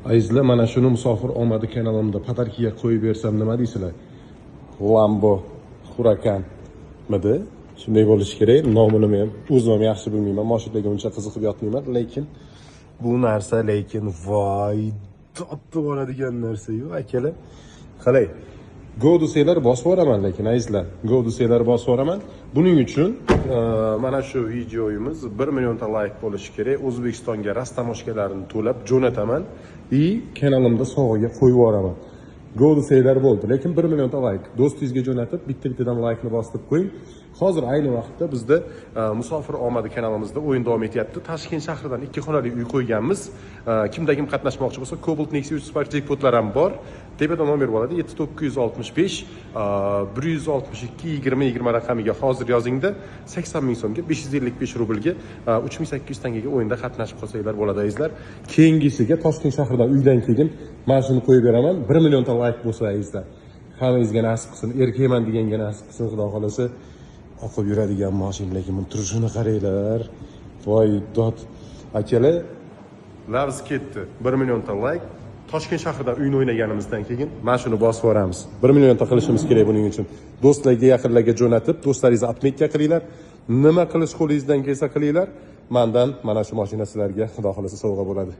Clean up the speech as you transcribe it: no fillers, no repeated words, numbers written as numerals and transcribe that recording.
Azizlar, mana shuni Musofir omadi kanalimda подарка ga qo'yib bersam, nima deysizlar? Lambo Huracan midi? Shunday bo'lishi kerak. Nomini men o'zim ham yaxshi bilmayman. Mashinalarga uncha qiziqib yotmayman, lekin bu narsa, lekin voy, topib oladigan narsa-yu, akalar. Qalay? Go desanglar, bosib yuboraman, lekin, azizlar, go desanglar, bosib yuboraman. Buning uchun mana shu videoyimiz 1 millionta layk bo'lishi kerak. O'zbekistonga растаможка larini to'lab jo'nataman и kanalimda sovg'aga qo'yib yuboraman. Go desanglar bo'ldi, lekin 1 millionta layk. Do'stingizga jo'natib, bitta bittadan laykni bostirib qo'ying. Hozir ayni vaqtda bizda Musofir omadi kanalimizda o'yin davom etyapti. Toshkent shahridan ikki xonali uy qo'yganmiz. Kimda kim qatnashmoqchi bo'lsa, Cobalt, Nexia 3, Spark jackpotlar ham bor. Tepada nomer bo'ladi: 7965 162 20 20 raqamiga hozir yozingda, 80 ming so'mga, 555 rublga, 3800 tangaga o'yinda qatnashib qolsanglar bo'ladi, azizlar. Keyingisiga Toshkent shahridan uydan keyin mana shuni qo'yib beraman, 1 millionta layk bo'lsa, azizlar. Hammangizga nasib qilsin, erkakman deganga nasib qilsin, xudo xohlasa. Oqib yuradigan mashina, lekin buni turishini qaranglar. Voy dod, akalar, lavz ketdi. 1 millionta layk, Toshkent shahridan uyni o'ynaganimizdan keyin mana shuni bosib yuboramiz. 1 millionta qilishimiz kerak buning uchun. Do'stlarga, yaqinlarga jo'natib, do'stlaringizni отметка qilinglar. Nima qilish qo'lingizdan kelsa, qilinglar. Mandan mana shu mashina sizlarga, xudo xohlasa, sovg'a bo'ladi.